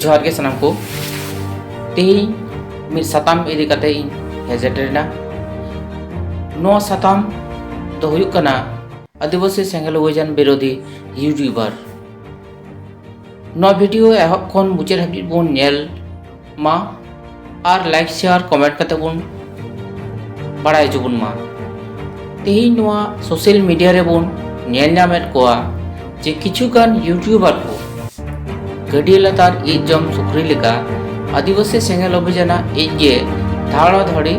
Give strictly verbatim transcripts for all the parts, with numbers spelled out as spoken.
ᱡᱚᱦᱟᱨ ᱜᱮ ᱥᱟᱱᱟᱢ ᱠᱚ᱾ ᱛᱮᱦᱮᱧ ᱢᱤᱫ ᱥᱟᱛᱟᱢ ᱤᱫᱤ ᱠᱟᱛᱮ ᱤᱧ ᱦᱮᱡ ᱥᱮᱴᱮᱨ ᱮᱱᱟ᱾ ᱱᱚᱣᱟ ᱥᱟᱛᱟᱢ ᱫᱚ ᱦᱩᱭᱩᱜ ᱠᱟᱱᱟ ᱟᱹᱫᱤᱵᱟᱹᱥᱤ ᱥᱮᱸᱜᱮᱞ ᱚᱵᱷᱤᱡᱟᱱ ᱵᱤᱨᱳᱫᱷᱤ ᱭᱩᱴᱩᱵᱟᱨ᱾ ᱱᱚᱣᱟ ᱵᱷᱤᱰᱤᱭᱳ ᱮᱦᱚᱵ ᱠᱷᱚᱱ ᱢᱩᱪᱟᱹᱫ ᱦᱟᱹᱵᱤᱡ ᱵᱚᱱ ᱧᱮᱞ ᱢᱟ ᱟᱨ ᱞᱟᱭᱤᱠ, ᱥᱮᱭᱟᱨ, ᱠᱚᱢᱮᱱᱴ ᱠᱟᱛᱮ ᱵᱚᱱ ᱵᱟᱲᱟᱭ ᱦᱚᱪᱚ ᱵᱚᱱ ᱢᱟ᱾ ᱛᱮᱦᱮᱧ ᱱᱚᱣᱟ ᱥᱳᱥᱟᱞ ᱢᱤᱰᱤᱭᱟ ᱨᱮᱵᱚᱱ ᱧᱮᱞ ᱧᱟᱢᱮᱫ ᱠᱚᱣᱟ ᱡᱮ ᱠᱤᱪᱷᱩ ᱜᱟᱱ ᱭᱩᱴᱩᱵᱟᱨ ᱠᱚ ᱜᱟᱹᱰᱭᱟᱹ ᱞᱟᱛᱟᱨ ᱤᱡ ᱡᱚᱢ ᱥᱩᱠᱨᱤ ᱞᱮᱠᱟ ᱟᱹᱫᱤᱵᱟᱹᱥᱤ ᱥᱮᱸᱜᱮᱞ ᱚᱵᱷᱤᱡᱟᱱᱟᱜ ᱤᱡ ᱜᱮ ᱫᱷᱟᱲᱟ ᱫᱷᱟᱲᱤ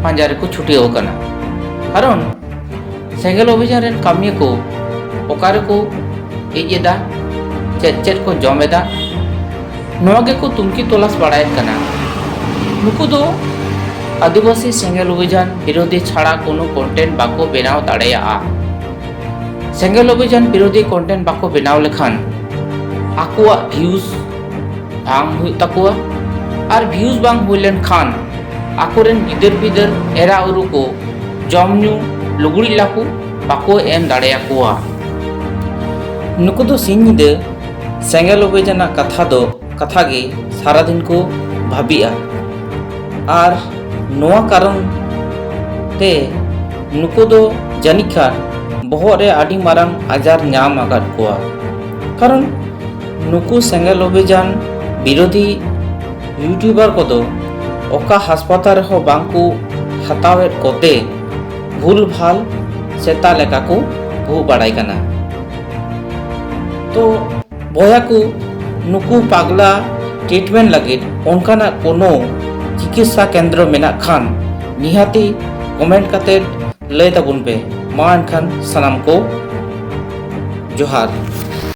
ᱯᱟᱸᱡᱟ ᱨᱮᱠᱚ ᱪᱷᱩᱴᱟᱹᱣ ᱟᱠᱟᱱᱟ᱾ ᱠᱟᱨᱚᱱ ᱥᱮᱸᱜᱮᱞ ᱚᱵᱷᱤᱡᱟᱱ ᱨᱮᱱ ᱠᱟᱹᱢᱤᱭᱟᱹ ᱠᱚ ᱚᱠᱟ ᱨᱮᱠᱚ ᱤᱡ ᱮᱫᱟ, ᱪᱮᱫ ᱪᱮᱫ ᱠᱚ ᱡᱚᱢ ᱮᱫᱟ, ᱱᱚᱣᱟ ᱜᱮᱠᱚ ᱛᱩᱱᱠᱷᱤ ᱛᱚᱞᱟᱥ ᱵᱟᱲᱟᱭᱮᱫ ᱠᱟᱱᱟ᱾ ᱱᱩᱠᱩ ᱫᱚ ᱟᱹᱫᱤᱵᱟᱹᱥᱤ ᱥᱮᱸᱜᱮᱞ ᱚᱵᱷᱤᱡᱟᱱ ᱵᱤᱨᱳᱫᱷᱤ ᱪᱷᱟᱲᱟ ᱠᱳᱱᱳ ᱠᱚᱱᱴᱮᱱᱴ ᱵᱟᱠᱚ ᱵᱮᱱᱟᱣ ᱫᱟᱲᱮᱭᱟᱜᱼᱟ᱾ ᱥᱮᱸᱜᱮᱞ ᱚᱵᱷᱤᱡᱟᱱ ᱵᱤᱨᱳᱫᱷᱤ ᱠᱚᱱᱴᱮᱱᱴ ᱵᱟᱠᱚ ᱵᱮᱱᱟᱣ ᱞᱮᱠᱷᱟᱱ ᱟᱠᱚᱣᱟᱜ ᱵᱷᱤᱭᱩᱡᱽ ᱵᱟᱝ ᱦᱩᱭᱩᱜ ᱛᱟᱠᱚᱣᱟ, ᱟᱨ ᱵᱷᱤᱭᱩᱡᱽ ᱵᱟᱝ ᱦᱩᱭ ᱞᱮᱱᱠᱷᱟᱱ ᱟᱠᱚᱨᱮᱱ ᱜᱤᱫᱟᱹᱨ ᱯᱤᱫᱟᱹᱨ, ᱮᱨᱟ ᱩᱨᱩ ᱠᱚ ᱡᱚᱢ ᱧᱩ, ᱞᱩᱜᱽᱲᱤᱡ ᱞᱟᱯᱚ ᱵᱟᱠᱚ ᱮᱢ ᱫᱟᱲᱮᱭᱟᱠᱚᱣᱟ᱾ ᱱᱩᱠᱩ ᱫᱚ ᱥᱤᱧ ᱧᱤᱫᱟᱹ ᱥᱮᱸᱜᱮᱞ ᱚᱵᱷᱤᱡᱟᱱᱟᱜ ᱠᱟᱛᱷᱟ ᱫᱚ ᱠᱟᱛᱷᱟ ᱜᱮ ᱥᱟᱨᱟᱫᱤᱱ ᱠᱚ ᱵᱷᱟᱹᱵᱤᱜᱼᱟ᱾ ᱟᱨ ᱱᱚᱣᱟ ᱠᱟᱨᱚᱱ ᱛᱮ ᱱᱩᱠᱩ ᱫᱚ ᱡᱟᱹᱱᱤᱡ ᱠᱷᱟᱱ ᱵᱚᱦᱚᱜ ᱨᱮ ᱟᱹᱰᱤ ᱢᱟᱨᱟᱝ ᱟᱡᱟᱨ ᱧᱟᱢ ᱟᱠᱟᱫ ᱠᱚᱣᱟ᱾ ᱠᱟᱨᱚᱱ ᱱᱩᱠᱩ ᱥᱮᱸᱜᱮᱞ ᱚᱵᱷᱤᱡᱟᱱ ᱵᱤᱨᱳᱫᱷᱤ ᱭᱩᱴᱩᱵᱟᱨ ᱠᱚᱫᱚ ᱚᱠᱟ ᱦᱟᱥᱯᱟᱛᱟᱞ ᱨᱮᱦᱚᱸ ᱵᱟᱝ ᱠᱚ ᱦᱟᱛᱟᱣᱮᱫ ᱠᱚᱛᱮ ᱵᱷᱩᱞ ᱵᱷᱟᱞ ᱥᱮᱛᱟ ᱞᱮᱠᱟ ᱠᱚ ᱵᱷᱩᱜ ᱵᱟᱲᱟᱭ ᱠᱟᱱᱟ᱾ ᱛᱚ ᱵᱚᱭᱦᱟ ᱠᱚ, ᱱᱩᱠᱩ ᱯᱟᱜᱽᱞᱟ ᱴᱨᱤᱴᱢᱮᱱᱴ ᱞᱟᱹᱜᱤᱫ ᱚᱱᱠᱟᱱᱟᱜ ᱠᱳᱱᱳ ᱪᱤᱠᱤᱛᱥᱟ ᱠᱮᱱᱫᱨᱚ ᱢᱮᱱᱟᱜ ᱠᱷᱟᱱ ᱱᱤᱦᱟᱹᱛᱤ ᱠᱚᱢᱮᱱᱴ ᱠᱟᱛᱮ ᱞᱟᱹᱭ ᱛᱟᱵᱚᱱ ᱯᱮ᱾ ᱢᱟ ᱮᱱᱠᱷᱟᱱ ᱥᱟᱱᱟᱢ ᱠᱚ ᱡᱚᱦᱟᱨ᱾